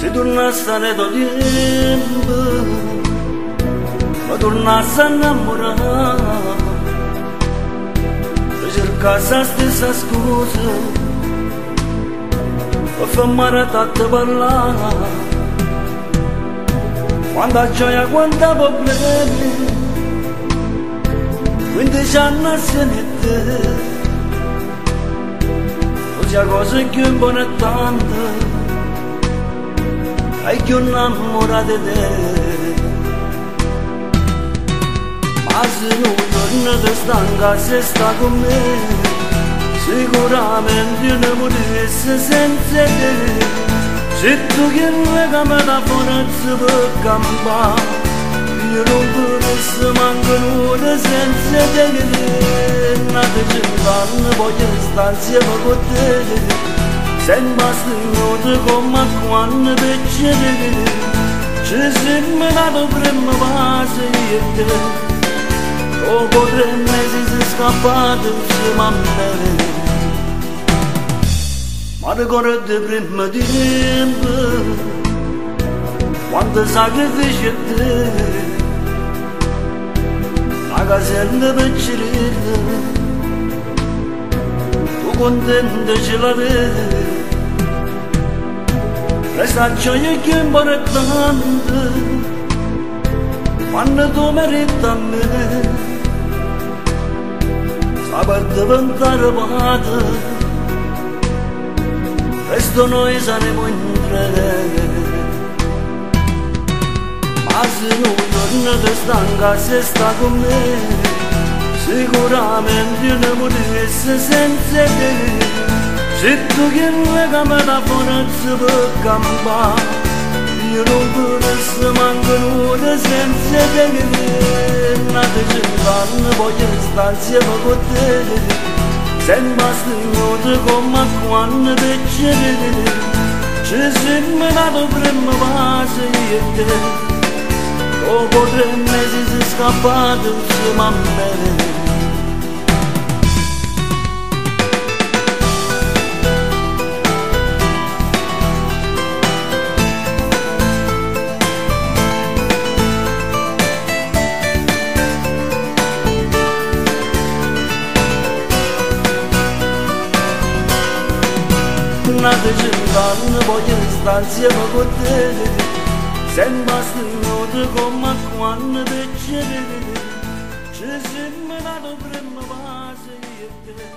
Se tornasse areto 'o tiempo, me turnasse a 'nnammurà, te cercasse 'a stessa scusa, pe fermare a te parlà. Quanta gioia, quanta problemi, 15 anni assieme a te. Tu sei la cosa più importante, hai più innamorato di te. Ma se un giorno ti stanca se sta con me, sicuramente non morissi senza te. Se tu che che mi dà forza per campare, io non potessi manco un'ora senza te. Nate cent'anni voglio stare insieme con te, sempre stringuto come quando piccolo. Ci siamo dato prima base io e te, dopo 3 mesi sei scappato insieme a me. Ma ricordo il primo tempo, quanto sacrificio te, la casella piccerella, tu contenta ce l'avevi. Resta gioia che è importante, quando tu meriti a me, sta per diventare padre, presto noi saremo in tre. Ma se un giorno ti stanca se sta con me, sicuramente non morissi senza te. Se tu che che mi dà forza per campare, io non potessi manco un'ora senza te. Nate cent'anni voglio stare insieme con te, sempre stringuto come quando piccolo. Ci siamo dato prima base io e te, dopo 3 mesi sei scappato insieme a me. Nate cent'anni voglio stare insieme con te, sempre stringuto come quando piccolo. Ci siamo dato prima base io e te.